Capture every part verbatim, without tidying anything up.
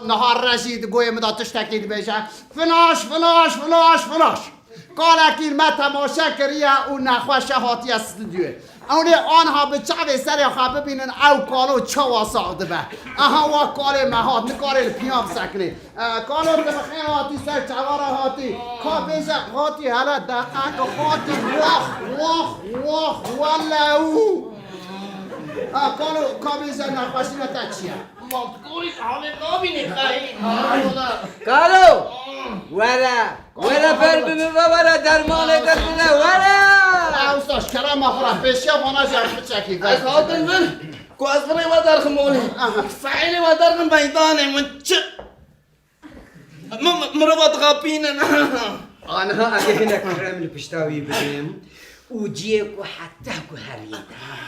Niha rejî di goyê min de tiştekî dibêje. Flaş, flaş, flaş, flaş. Kalekî me temaşe kiriye û nexweşe hatiye stûdyoyê. Ewnê anha bi çavê serê xwe bibînin ew kalo çawa sax dibe. Aha wa kalê me hat, nikarê li piyan bisekinê. E, kalo tu bi xêr hatî ser çavara hatî. Ka bêje hatî hele deqek hatî wah, wah, wah, welew. E, kalo ka bêje nexweşîna te çi ye? Mantikorik halê nabînî xeyî. Kalo! Were! Were ber bi min ve were dermanê te bide were! Usta, ji kerema xwe re pêşiya vana jî ez biçekî ver. Ez hatim vir ku ez virê we derxim olê. Aha. Feîlê we derxim meydanê min çi? Min, min, mirova dixapînin. Aniha ez ê hinek krem li pişta wî bidim û ciyê ku heta ku heriyê.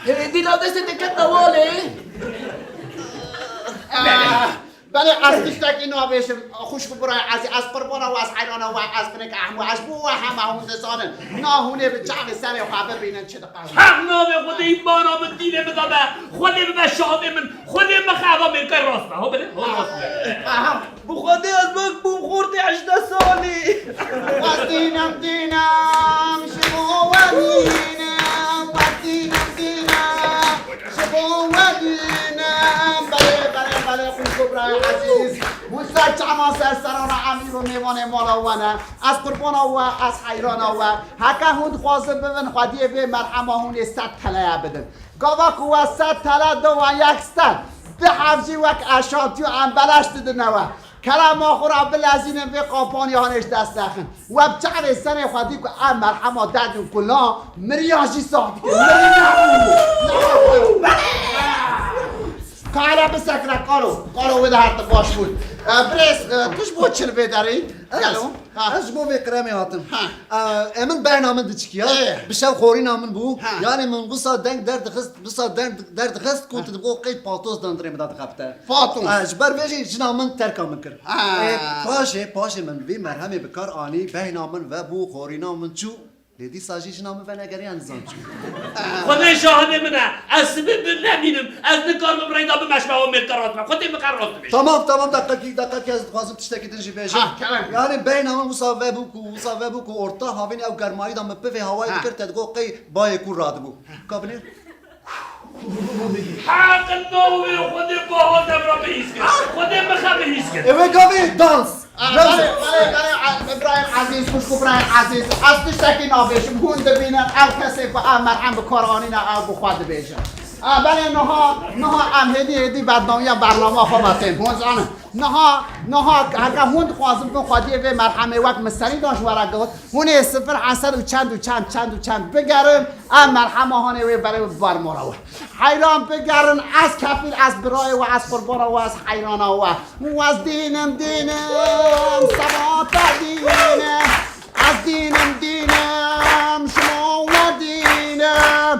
Hêdî la destê te kete walê. Ah, belê ez tiştekî nabêjim. Xwişk û birayê ezîz, ez qurbana we, ez heyrana we, ez binêke Ehmo, ez bo we hema hûn dizanin. Na hûnê bi çavê serê xwe bibînin çi diqewin. Heq navê Xwedê îmana min dînê bidabe. Xwedê bibe şahidê min. Xwedê bixe eva mêrkay rast be. Ho bile, ho rast be. Aha. Bi Xwedê ez wek bûm xortê hejdeh salî. Ez dînim, dînim, ji bo we dînim, ez dînim, dînim, ji bo we dînim. Belê, belê, belê, xwişk û birayê ezîz. Hûn ser çavan ser serana emîr û mêvanê mala we ne. Ez qurbana we, ez heyrana we. Heke hûn dixwazin bibin xwediyê vê merhema hûn ê sed teleya bidin. Gava ku we sed tele da we yek sten, du heb jî wek eşantiyo em beleş didine we. Kerema xwe re bilezînin vê kampanya hanê ji dest nexin. We bi çavê serê xwe dî ku ev merhema derdin ku la miriya jî sax dikin. Mirî nebû. Nebû. Kare bisekre karo. Karo wê de her tu baş bûn. E, birêz, e, tu ji bo çi li vê derê? Gelo? Ha. Ez ji bo vê kremê hatim. Ha. E, e, min behna min diçikiya. Ê. Bi şev xorîna min bû. Ha. Yani min wisa deng derdixist, wisa deng derdixist ku tu dibo qey patos dandirê min de dixebite. Patos. E, ji ber vê jî jina min terka min kir. Ha. E, paşê, paşê min vî merhemê bi kar anî, behna min vebû, xorîna min çû. Lê dîsa jî jina min venegeriya nizam çû. Xwedê şahidê min e. Ez sibê bi nemînim. Ez nikarim bi reyda bimeşme û mêrka rast be. Xwedê min qer rast dibêje. Tamam, tamam, deqekî, deqekî ez dixwazim tiştekî din jî bêjim. Ha, kerem. Yani beyna min wisa vebû ku, wisa vebû ku orta havîn ew germayî da min pivê hawayê Ha. dikir te digot qey bayê kûr radibû. Ka binêr? Heq navê Xwedê baha devra bihîs kir. Xwedê min xe bihîs kir. Ew ê gavê dans. Belê, belê, belê, Îbrahîm Ezîz, xwişk û birayên ezîz, ez tiştekî nabêjim, hûn dibînin, ew kesê ku ev merhem bi kar anîne, ew bi xwe dibêjin. A, belê, niha, niha em hêdî hêdî berdewamiya bernama xwe ve tên, hûn zanin. Niha, niha, heke hûn dixwazin bin xwediyê vê merhemê wek min serî da ji we re got, hûn ê sifir hesed û çend û çend, çend û çend bigerin, ev merhema hanê wê berê bi bar mora we. Heyran bigerin, ez kefîl, ez birayê we, ez qurbana we, ez heyrana we. Ez dînim, dînim, sebata dînim. Ez dînim, dînim, şima we dînim.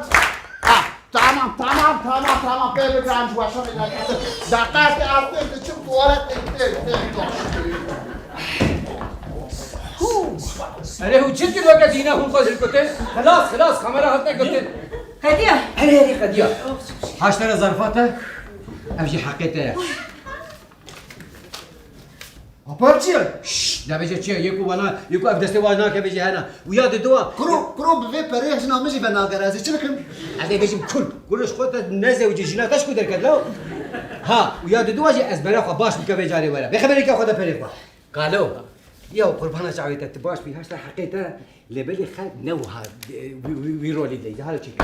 Ah, tamam, tamam, tamam, tamam. Pê bigirin ji weşanê derketin. Deqeyek ez tê diçim tuwaletê, tê, tê, tê. Erê hûn çi dikir weke dîna hûn xwe zilkutin? Xilas, xilas, kamera hatine kutin. Qediya. Erê, erê, qediya. Haştera zarfata. Ev jî heqê te ye. Apar çi ye? Şşş, nebêje çi ye? Yê ku wana, yê ku ev destê wan nake bêje hena. Û ya diduwa. Kuro, kuro bi vê perê jina min jî venagere, ez ê çi bikim? Ez ê bêjim kul. Kul ji xwe te nezewicî, jina te ji ku derket law? Ha, û ya diduwa jî ez bera xwe baş bike vê carê were. Bê xeberê ke xwe de perê xwe. Kalo. Ya qurbana çavê te, tu baş bî, haşta heqê te. Lê belê xelk ne wiha, e, wî, wî, wî rolî dileyze. Hala çêke.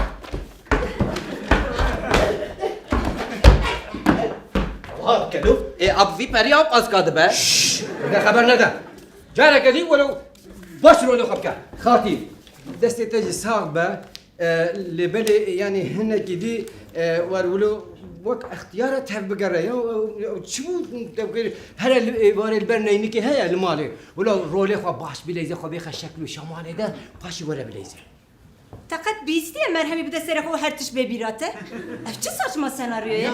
Wiha dike lo. Ê, ab vî periya ew qaska dibe. Şşş! Te xeber nede. Careke dî welo baş rolê xwe bike. Xatî. Destê te jî sax be. E, lê belê, yanî hinekî dî, e, wer wilo wek extiyara tev bigere. Ya, e, çi bû tev kir? Here li, e, warê li ber neynikê heye li malê. Wilo rolê xwe baş bileyze, xwe bêxe şekil û şemalê de, paşî were bileyze. Te qet bihîstiye merhemî bide serê xwe û her tişt bê bîra te? Ev çi saçma senaryo ye?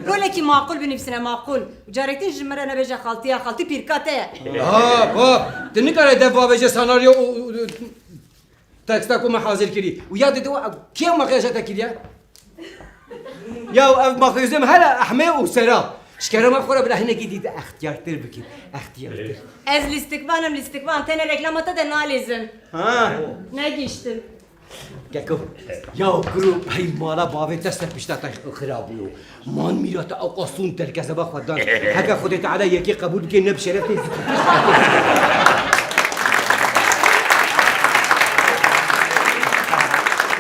Rolekî maqûl binivîsine, maqûl. Û carek din ji min re nebêje xaltiya, xaltî pîrka te ye. Ha, bab, tu nikare dev bavêje senaryo û, û, û, Teksta ku me hazir kirî. Û ya dide kê makyaja te kiriye? Ya ev makyajê me hele ehmê û sera. Ji kerema xwe re bila hinekî dî de extiyartir bikin. Extiyartir. Ez lîstikvan im, lîstikvan. Tenê reklama te de nalîzim. Ha. Negihîştim. Keko. Ya kuro, hey mala bavê te ser pişta te xira bûyo. Man mîra te ewqa sûn terkezeba xwe dan. Heke Xwedê Teala yekê qebûl bike, ne bi şeref tê zikir.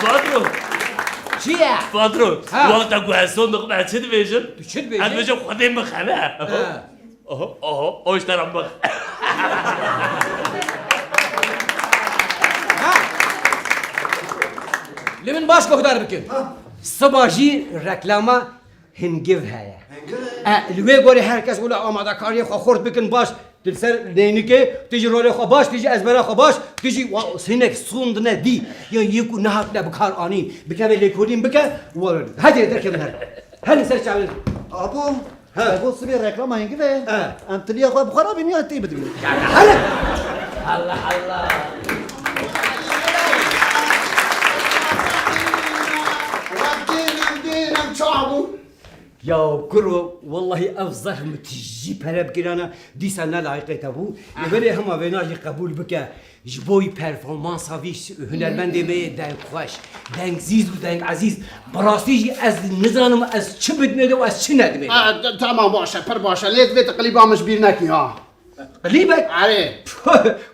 Patron. Çi ye? Patron, Ha. wexta ku ez son dixim, ez çi dibêjim? Tu çi dibêjî? Ez dibêjim, Xwedê min xebe. Ha. Oho, oho, o ji te re bix. Ha. Lê min baş guhdar bikin. Siba jî reklama hingiv heye. Hingiv? E, li wê gorê her kes wila amadekariyê xwe xurt bikin baş. Tu li ser neynikê, tu jî rolê xwe baş, tu jî ezbera xwe baş, tu jî wa-, hinek sund ne dî. Ya yê ku nehatine bi kar anîn, bikeve lêkolîn bike, wa-, hadi derkevin her. Her li ser çavên. Abo, He. Abo sibê reklama hingiv e. He. Em tiliya xwe bi xwe re bînin ya tê bidibînin. Hele! Allah Allah! Wek dêrem, dêrem çawa bû? Ya kuro, wellahî ev zehf min tijî pere bikirana, dîsa ne layiqê te bû. Li belê hema vêna jî qebûl bike. Ji bo wî performansa vî hunermendê me yê dengxweş, dengzîz û dengezîz, bi rastî jî ez nizanim ez çi bidimê de û ez çi nedimê de. A, t-, tamam, baş e, pir baş e. Lê divê tu klîba min ji bîr nekî, ha. Klîbek? Erê.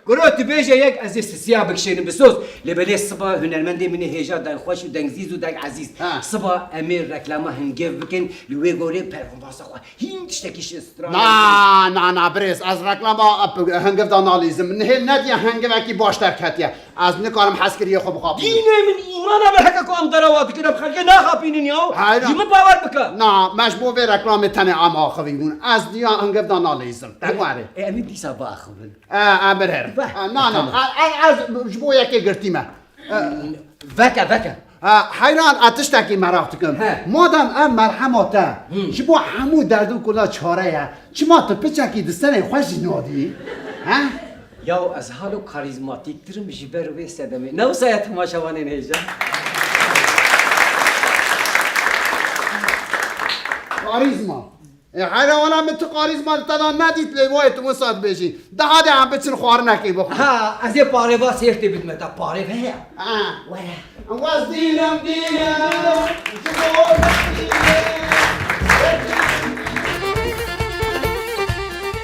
Kuro tu bêje yek ez ê sisiya bikişênim bi soz. Lê belê siba hunermendê min ê hêja dengxweş û dengzîz û dengezîz. Ha. Siba em ê reklama hingiv bikin, li wê gorê performansa xwe hîn tiştekî şin stran. Na, na, na, birêz, ez reklama, ap, hingiv da nalîzim. Nihêl nediye hingivekî baş derketiye. Ez nikarim hezkiriyê xwe bixapînim. Dînê min, îmana min heke ku em derewa dikin, em xelkê naxapînin ya. Hayır. Ji min bawer bike. Na, me ji bo vê reklamê tenê em axivîbûn. Ez diya hingiv da nalîzim. Te warê. E, em ê dîsa biaxivin. E, e, birêr. Veh. E, na, na, Tamam. e, e, ez ji bo yekê girtî me. Veke, veke. Ha, heyran, ez tiştekî meraq dikim. He. Madem ev merhema te Hı. ji bo hemû derd û kula çare ye, çima tu piçekî di serê xwe jî nadî? He? Yaw, ez halo karîzmatîktir im ji ber wê sedemê. Ne wisa ye temaşevanên hêja? Karîzma. E, heyra wana min tu karîzma li te de nedît, lê wayê tu wisa dibêjî. De hadi em biçin xwarinekê bixwin. Ha, ez ê parêva sêrtê bidime te. Parêv heye? Ha. Were. Wez dînim dînim, ji bo dînim,